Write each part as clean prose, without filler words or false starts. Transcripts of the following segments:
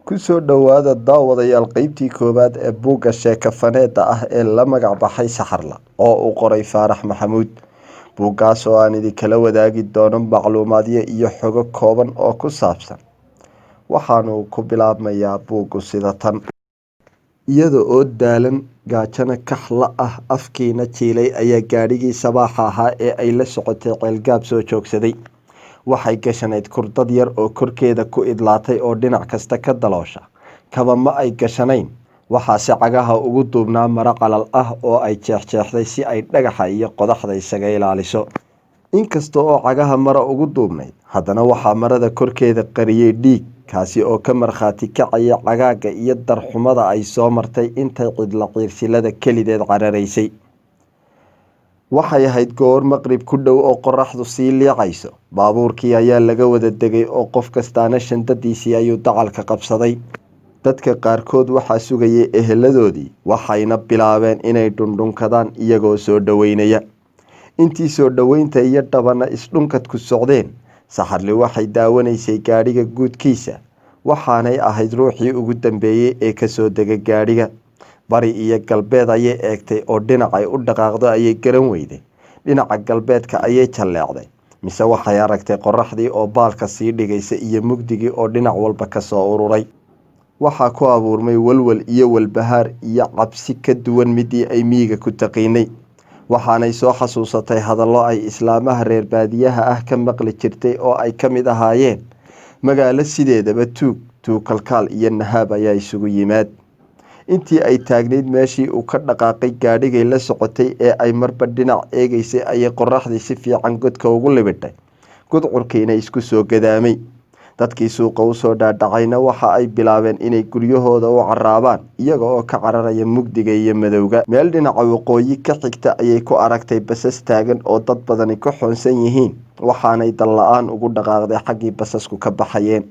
Ku soo dhowaada daawadayaal qeybtii koowaad ee buugga sheeko-faneedda ah ee la magac baxay Saxarla oo uu qoray Faarax Maxamuud. Buuggaas oo aan idinkala wadaagi doono macluumaadyo iyo xogo kooban oo ku saabsan. Waxaanu ku bilaabmayaa buuggu sida tan. Iyada oo daalan, gaajana kax la ah, afkiina jiilay ayaa gaadhigii sabaaxa ahaa ee ay la socotay Ceelgaab soo joogsaday. Waxay gashanayd kurdad yar oo korkeeda ku idlaatay oo dhinac kasta ka daloosha. Kaba ma ay gashanayn, waxaase cagaha ugu duubnaa maro calal ah oo ay jeexjeexday si ay dhagaxa iyo qodaxda isaga ilaaliso. Inkasta oo cagaha maro ugu duubnayd, haddana waxaa marada korkeeda qariyay dhiig, kaasi oo ka markhaati kacaya cagaagga iyo darxumada ay soo martay intay cidla ciirsilada kelideed cararaysay. Waxay ahayd goor maqrib ku dhow oo qorraxdu sii liicayso. Baabuurkii ayaa laga wada degay oo qof kastaana shandadiisii ayuu dacalka qabsaday. Dadka qaarkood waxaa sugayay eheladoodii, waxayna bilaabeen inay dhundhunkadaan iyagoo soo dhoweynaya. Intii soo dhoweynta iyo dhabana isdhunkadku socdeen, Saxarli waxay daawanaysay gaadhiga guudkiisa, waxaanay ahayd ruuxii ugu dambeeyay ee ka soo dega gaadhiga. Bari iyo galbeed ayay eegtay oo dhinacay u dhaqaaqdo ayay garan weyday. Dhinaca galbeedka ayay jalleecday, mise waxay aragtay qorraxdii oo baalka sii dhigaysa iyo mugdigii oo dhinac walba ka soo ururay. Waxaa ku abuurmay walwal iyo walbahaar iyo cabsi ka duwan midii ay miyiga ku taqiinay. Waxaanay soo xasuusatay hadallo ay islaamaha reer baadiyaha ah ka maqli jirtay oo ay ka mid ahaayeen: magaalo sideedaba tuug, tuug kalkaal iyo nahaab ayaa isugu yimaad. Intii ay taagnayd meeshii uu ka dhaqaaqay gaadhigay la socotay ee ay marba dhinac eegaysay ayay qorraxdii si fiican godka ugu libidhay, gudcurkiina isku soo gadaamay. Dadkii suuqa usoo dhaadhacayna waxa ay bilaabeen inay guryahooda u carraabaan iyaga oo ka cararaya mugdiga iyo madowga. Meel dhinaca waqooyi ka xigta ayay ku aragtay basas taagan oo dad badani ku xoonsan yihiin, waxaanay dan la'aan ugu dhaqaaqday xaggii basasku ka baxayeen.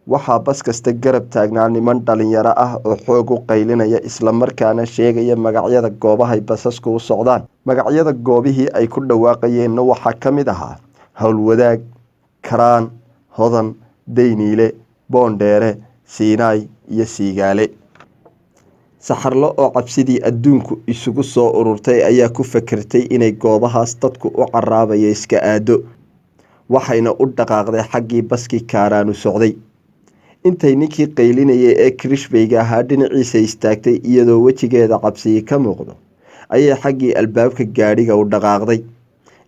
Waxaa bas kasta garab taagnaa niman dhalinyaro ah oo xoog u qaylinaya isla markaana sheegaya magacyada goobahay basasku u socdaan. Magacyada goobihii ay ku dhawaaqayeenna waxaa ka mid ahaa Howlwadaag, Karaan, Hodan, Dayniile, Boondheere, Siinaay iyo Siigaale. Saxarlo oo cabsidii adduunku isugu soo ururtay ayaa ku fekertay inay goobahaas dadku u carraabayo iska aado, waxayna u dhaqaaqday xaggii baskii Kaaraanu socday. Intay ninkii qaylinayay ee kirishbayga ahaa dhinaciisa istaagtay iyadoo wejigeeda cabsiyi ka muuqdo, ayay xaggii albaabka gaadhiga u dhaqaaqday.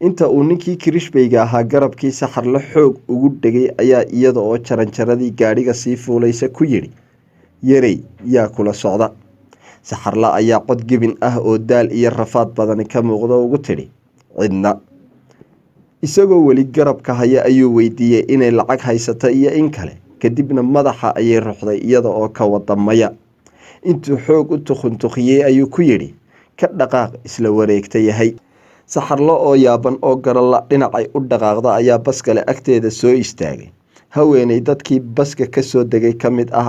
Inta uu ninkii kirishbayga ahaa garabkii Saxarla xoog ugu dhegay ayaa iyada oo jaranjaradii gaadhiga sii fuulaysa ku yidhi: "Yarey, yaa kula socda?" Saxarla ayaa cod gibin ah oo daal iyo rafaad badani ka muuqdo ugu tidhi: "Cidna." Isagoo weli garabka haya ayuu weydiiyey inay lacag haysato iyo in kale, kadibna madaxa ayay ruxday iyada oo ka wada maya. Intuu xoog u tukhuntukhiyey ayuu ku yidhi: "Ka dhaqaaq, isla wareegta yahay." Saxarlo oo yaaban oo garala dhinacay u dhaqaaqda ayaa bas kale agteeda soo istaagay. Haweeney dadkii baska ka soo degay ka mid ah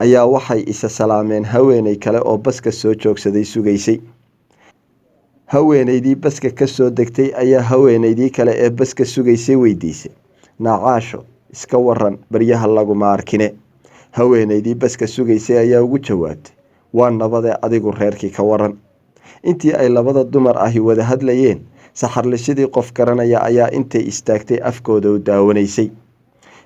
ayaa waxay isa salaameen haweeney kale oo baska soo joogsaday sugaysay. Haweeneydii baska ka soo degtay ayaa haweeneydii kale ee baska sugaysay weydiisay: "Naacaasho, iska waran, baryaha laguma arkine?" Haweeneydii baska sugaysay ayaa ugu jawaabtay: "Waa nabade, adigu reerkii ka waran?" Intii ay labada dumar ahi wada hadlayeen, Saxarli sidii qof garanaya ayaa intay istaagtay afkooda u daawanaysay.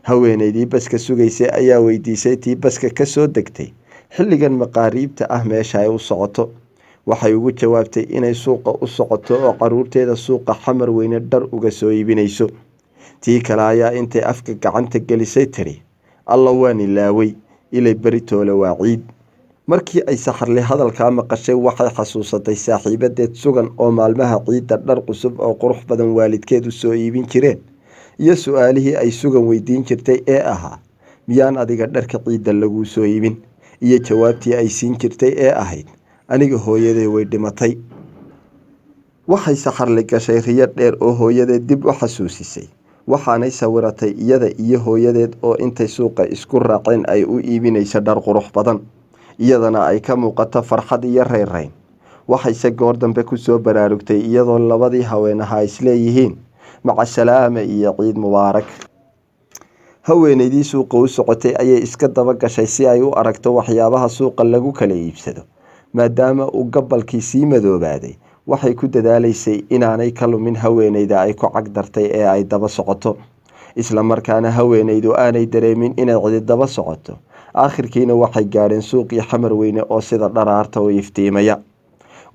Haweeneydii baska sugaysay ayaa weydiisay tii baska ka soo degtay xilligan maqaariibta ah meesha ay u socoto. Waxay ugu jawaabtay inay suuqa u socoto oo caruurteeda suuqa Xamar Weyne dhar uga soo iibinayso. Tii kale ayaa intay afka gacanta gelisay tidhi: "Alla, waan ilaaway, ilay beritoole waa ciid." Markii ay Saxarli hadalkaa maqashay waxay xasuusatay saaxiibadeed Sugan oo maalmaha ciidda dhar cusub oo qurux badan waalidkeed u soo iibin jireen, iyo su-aalihii ay Sugan weydiin jirtay ee ahaa: "Miyaan adiga dharka ciidda laguu soo iibin?" iyo jawaabtii ay siin jirtay ee ahayd: "Aniga hooyaday way dhimatay." Waxay Saxarli gashay riyo dheer oo hooyadeed dib u xasuusisay, waxaanay sawiratay iyada iyo hooyadeed oo intay suuqa isku raaceen ay u iibinayso dhar qurux badan, iyadana ay ka muuqato farxad iyo reyrayn. Waxayse goor dambe kusoo baraarugtay iyadoo labadii haweenaha isleeyihiin: "Maca salaama iyo ciid mubaarak." Haweeneydii suuqa u socotay ayay iska daba gashay si ay u aragto waxyaabaha suuqa lagu kala iibsado. Maadaama uu gabalkii sii madoobaaday, waxay ku dadaalaysay inaanay ka lumin haweeneyda ay ku cagdartay ee ay daba socoto, isla markaana haweeneydu aanay dareemin inay cidi daba socoto. Aakhirkiina waxay gaadheen suuqii Xamar Weyne oo sida dharaarta u iftiimaya.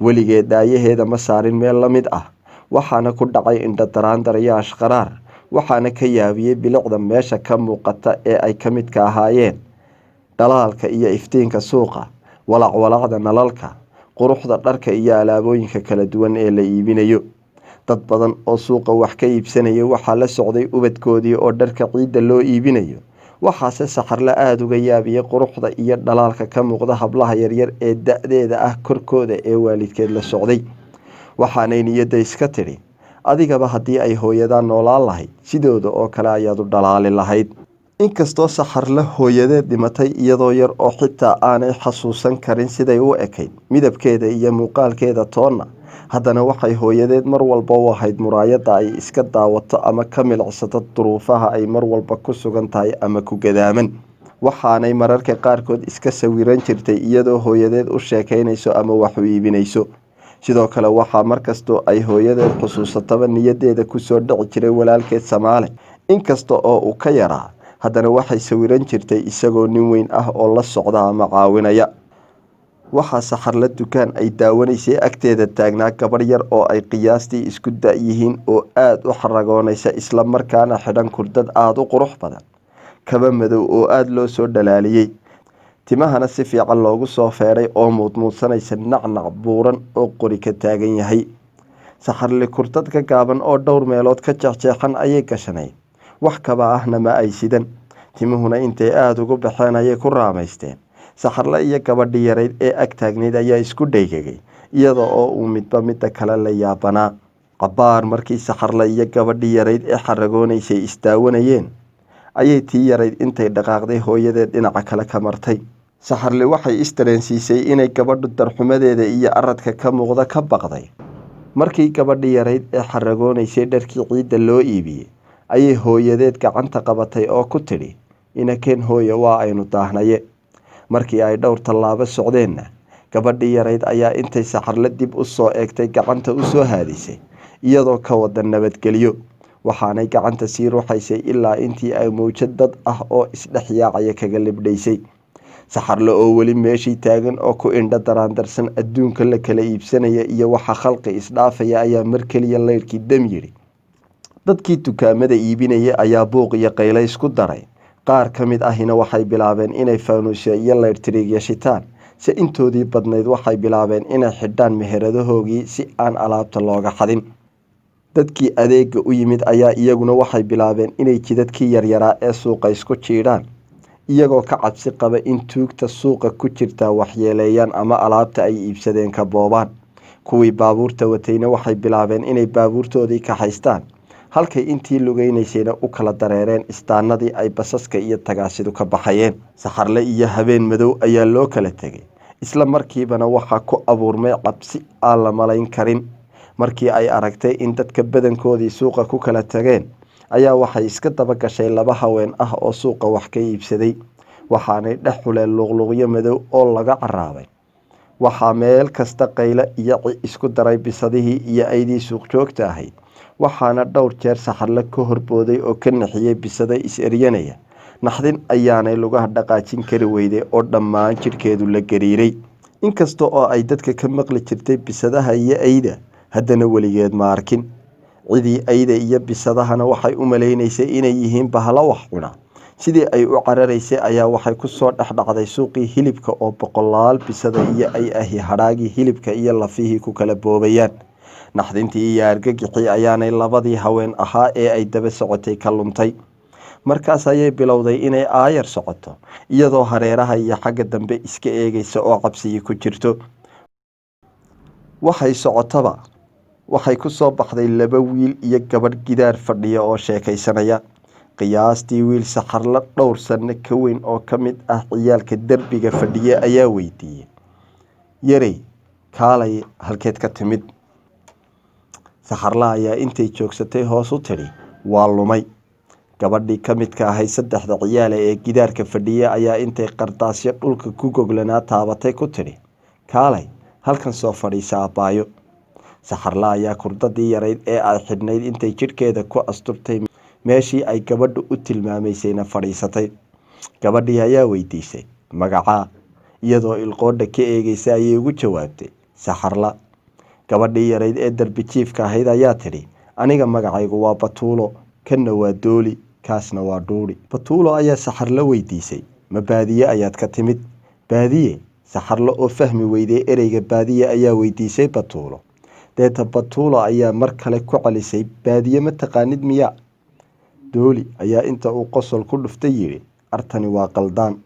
Weligeed daayaheeda ma saarin meel la mid ah, waxaana ku dhacay indho daraandar iyo ashqaraar. Waxaana ka yaabiyey bilicda meesha ka muuqata ee ay ka midka ahaayeen dhalaalka iyo iftiinka suuqa, walacwalacda nalalka, quruxda dharka iyo alaabooyinka kala duwan ee la iibinayo. Dad badan oo suuqa wax ka iibsanaya waxaa la socday ubadkoodii oo dharka ciidda loo iibinayo. Waxaase Saxarle aada uga yaabiyey quruxda iyo dhalaalka ka muuqda hablaha yaryar ee da-deeda ah korkooda ee waalidkeed la socday. Waxaanay niyadda iska tidhi, adigaba haddii ay hooyadaan noolaan lahayd, sidooda oo kale ayaad u dhalaali lahayd. Inkastoo Saxarle hooyadeed dhimatay iyadoo yar oo xitaa aanay xasuusan karin siday u ekayd, midabkeeda iyo muuqaalkeeda toonna, haddana waxay hooyadeed mar walba u ahayd muraayadda ay iska daawato ama ka milicsato duruufaha ay mar walba ku sugan tahay ama ku gadaaman. Waxaanay mararka qaarkood iska sawiran jirtay iyadoo hooyadeed u sheekaynayso ama wax u iibinayso. Sidoo kale waxaa markastoo ay hooyadeed xusuusataba niyadeeda kusoo dhici jiray walaalkeed Samaale. Inkasta oo uu ka yaraa, haddana waxay sawiran jirtay isagoo nin weyn ah oo la socda ama caawinaya. Waxaa Saxarle dukaan ay daawanaysay agteeda taagnaa gabadh yar oo ay qiyaastii isku da' yihiin oo aada u xaragoonaysa, isla markaana xidhan kurdad aada u qurux badan, kaba madow oo aada loo soo dhalaaliyey, timahana si fiican loogu soo feedhay oo muudmuudsanaysa nacnac buuran oo qori ka taagan yahay. Saxarle kurdad ka gaaban oo dhowr meelood ka jeexjeexan ayay gashanayd, wax kaba ahna ma ay sidan, timuhuna intay aada ugu baxeen ayay ku raamaysteen. Saxarle iyo gabadhii yarayd ee ag taagnayd ayaa isku dhaygagay, iyada oo uu midba midda kale la yaabanaa. Cabbaar markii Saxarle iyo gabadhii yarayd ee xaragoonaysay isdaawanayeen, ayay tii yarayd intay dhaqaaqday hooyadeed dhinaca kale ka martay. Saxarle waxay isdareensiisay inay gabadhu darxumadeeda iyo aradka ka muuqda ka baqday. Markii gabadhii yarayd ee xaragoonaysay dharkii ciidda loo iibiyey, ayay hooyadeed gacanta qabatay oo ku tidhi, inakeen hooye, waa aynu daahnaye. Markii ay dhowr tallaabo socdeenna, gabadhii yarayd ayaa intay Saxarle dib u soo eegtay gacanta u soo haadisay, iyadoo ka wada nabadgelyo. Waxaanay gacanta sii ruxaysay ilaa intii ay mawjad dad ah oo isdhex yaacaya kaga libdhaysay. Saxarle oo weli meeshii taagan oo ku indho daraandarsan adduunka la kala iibsanaya iyo waxa khalqi isdhaafaya ayaa mar keliya laydhkii dam yidhi. Dadkii dukaamada iibinaya ayaa buuq iyo qaylo isku daray. Qaar ka mid ahina waxay bilaabeen inay faanuusyo iyo laydhtiriigya shitaan, se intoodii badnayd waxay bilaabeen inay xidhaan meheradahoogii si aan alaabta looga xadin. Dadkii adeega u yimid ayaa iyaguna waxay bilaabeen inay jidadkii yaryaraa ee suuqa isku jiidhaan, iyagoo ka cabsi qaba in tuugta suuqa ku jirtaa waxyeeleeyaan ama alaabta ay iibsadeen ka boobaan. Kuwii baabuurta watayna waxay bilaabeen inay baabuurtoodii kaxaystaan, halkay intii lugeynaysayna u kala dareereen istaanadii ay basaska iyo tagaasidu ka baxayeen. Saxarle iyo habeen madow ayaa loo kala tegay. Isla markiibana waxaa ku abuurmay cabsi aan la malayn karin. Markii ay aragtay in dadka badankoodii suuqa ku kala tageen, ayaa waxay iska daba gashay laba haween ah oo suuqa wax ka iibsaday. Waxaanay dhex xuleen luqluqyo madow oo laga caraabay. Waxaa meel kasta qayle iyo ci isku daray bisadihii iyo aydii suuq joogta ahayd. Waxaana dhowr jeer Saxarle ka horbooday oo ka nixiyey bisada is eryanaya. Naxdin ayaanay lugaha dhaqaajin kari weyday oo dhammaan jidhkeedu la gariiray. Inkasta oo ay dadka ka maqli jirtay bisadaha iyo ayda, haddana weligeed ma arkin. Cidii ayda iyo bisadahana waxay u malaynaysay inay yihiin bahalo wax cuna. Sidii ay u cararaysay ayaa waxay ku soo dhex dhacday suuqii hilibka oo boqolaal bisada iyo ay ahi hadhaagii hilibka iyo lafihii ku kala boobayaan. Naxdintii iyo argagixii ayaanay labadii haween ahaa ee ay daba socotay ka luntay. Markaas ayay bilowday inay aayar socoto, iyadoo hareeraha iyo xagga dambe iska eegaysa oo cabsigii ku jirto. Waxay socotaba waxay ku soo baxday laba wiil iyo gabadh gidaar fadhiya oo sheekaysanaya. Qiyaastii wiil Saxarle dhowr sanno ka weyn oo ka mid ah ciyaalka derbiga fadhiya ayaa weydiiyey, yarey, kaalay, halkeed ka timid? Saxarle ayaa intay joogsatay hoos u tidhi, waa lumay. Gabadhii ka midka ahay saddexda ciyaala ee gidaarka fadhiya ayaa intay qardaasyo dhulka ku goglanaa taabatay ku tidhi, "Kaalay halkan soo fadhiisa abbaayo." Saxarla ayaa kurdadii yarayd ee ay xidhnayd intay jidhkeeda ku asturtay meeshii ay gabadhu u tilmaamaysayna fadhiisatay. Gabadhii ayaa weydiisay, "Magacaa?" Iyadoo ilqoodha ka eegeysa ayay ugu jawaabtay, "Saxarla." Gabadhii yarayd ee darbi jiifka ahayd ayaa tidhi, "Aniga magacaygu waa Batuulo, kanna waa Dooli, kaasna waa Dhuuri." Batuulo ayaa Saxarla weydiisay, "Ma baadiye ayaad ka timid?" "Baadiye?" Saxarla oo fahmi weyday ereyga baadiye ayaa weydiisay Batuulo. Deeta Batuulo ayaa mar kale ku celisay, "Baadiye ma taqaanid miyaa?" Dooli ayaa inta uu qosol ku dhuftay yidhi, "Artani waa qaldaan."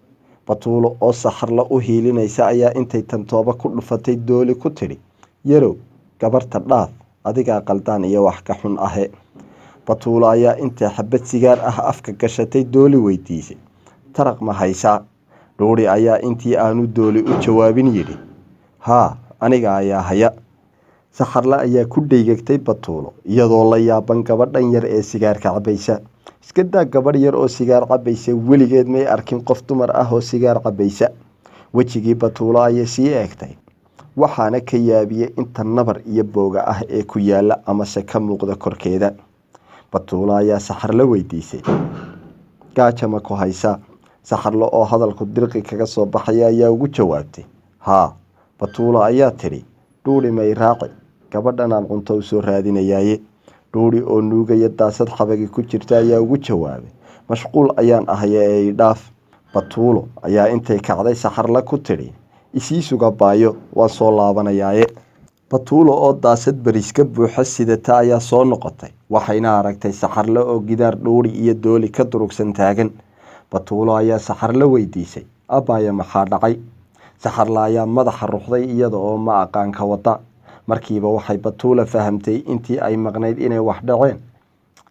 Batuulo oo Saxarla u hiilinaysa ayaa intay tantooba ku dhufatay Dooli ku tidhi, "Yarow, gabarta dhaaf, adigaa qaldaan iyo wax ka xun ahe." Batuulo ayaa intay xabad sigaar ah afka gashatay Dooli weydiisay, "Taraq ma haysaa?" Dhuuri ayaa intii aanu Dooli u jawaabin yidhi, "Haa, aniga ayaa haya." Saxarla ayaa ku dheygagtay Batuulo iyadoo la yaaban gabadhan yar ee sigaarka cabaysa. Iska daa gabadh yar oo sigaar cabaysa, weligeed may arkin qof dumar ah oo sigaar cabaysa. Wejigii Batuulo ayay sii eegtay, waxaana ka yaabiyey inta nabar iyo booga ah ee ku yaala amase ka muuqda korkeeda. Batuulo ayaa Saxarla weydiisay, "Gaaja ma ku haysaa?" Saxarla oo hadalku dirqi kaga soo baxaya ayaa ugu jawaabtay, "Haa." Batuulo ayaa tidhi, "Dhuuri may raaci, gabadhan aan cunto u soo raadinayaaye." Dhuuri oo nuugaya daasad xabagi ku jirta ayaa ugu jawaabay, "Mashquul ayaan ahay ee i dhaaf." Batuulo ayaa intay kacday Saxarla ku tidhi, "Isii suga baayo, waan soo laabanayaaye." Batuulo oo daasad bariis ka buuxa sidata ayaa soo noqotay, waxayna aragtay Saxarla oo gidaar Dhuuri iyo Dooli ka durugsan taagan. Batuulo ayaa Saxarla weydiisay, "Abbaaya, maxaa dhacay?" Saxarla ayaa madaxa ruxday iyada oo ma aqaan ka wada. Markiiba waxay Batuula fahamtay intii ay maqnayd inay wax dhaceen.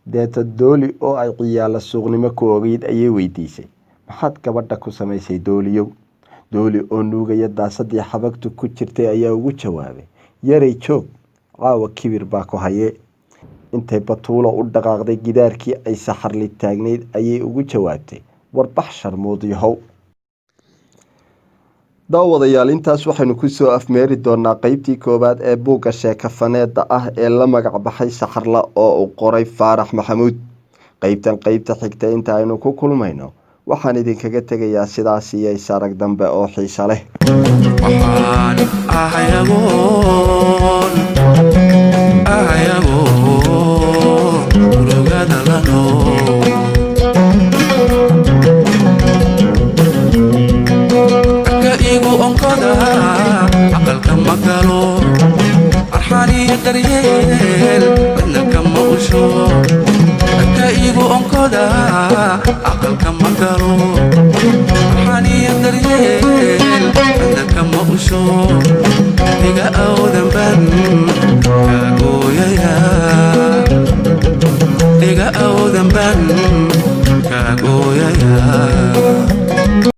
Deeta Dooli oo ay ciyaala suuqnimo ku ogeyd ayay weydiisay, "Maxaad gabadha ku samaysay Dooliyow?" Dooli oo nuugaya daasadii xabagtu ku jirtay ayaa ugu jawaabay, "Yaray joog, caawa kibir baa ku hayee." Intay Batuulo u dhaqaaqday gidaarkii ay Saxarli taagnayd ayay ugu jawaabtay, "Warbax sharmuud yahow." Daawadayaal, intaas waxaynu kusoo afmeeri doonaa qeybtii koowaad ee buugga sheekafaneeda ah ee la magac baxay Saxarla oo uu qoray Faarax Maxamuud. Qeybtan qeybta xigta inta aynu ku kulmayno, waxaan idinkaga tegayaa sidaas iyo isarag dambe oo xiiso leh. Waxaan ahayagoon ahayagoon murugada la nool ka igu onkoda aqalka ma galo, arxan iyo daryeel midna kama usho. Ka igu onkoda aqalka ma galo.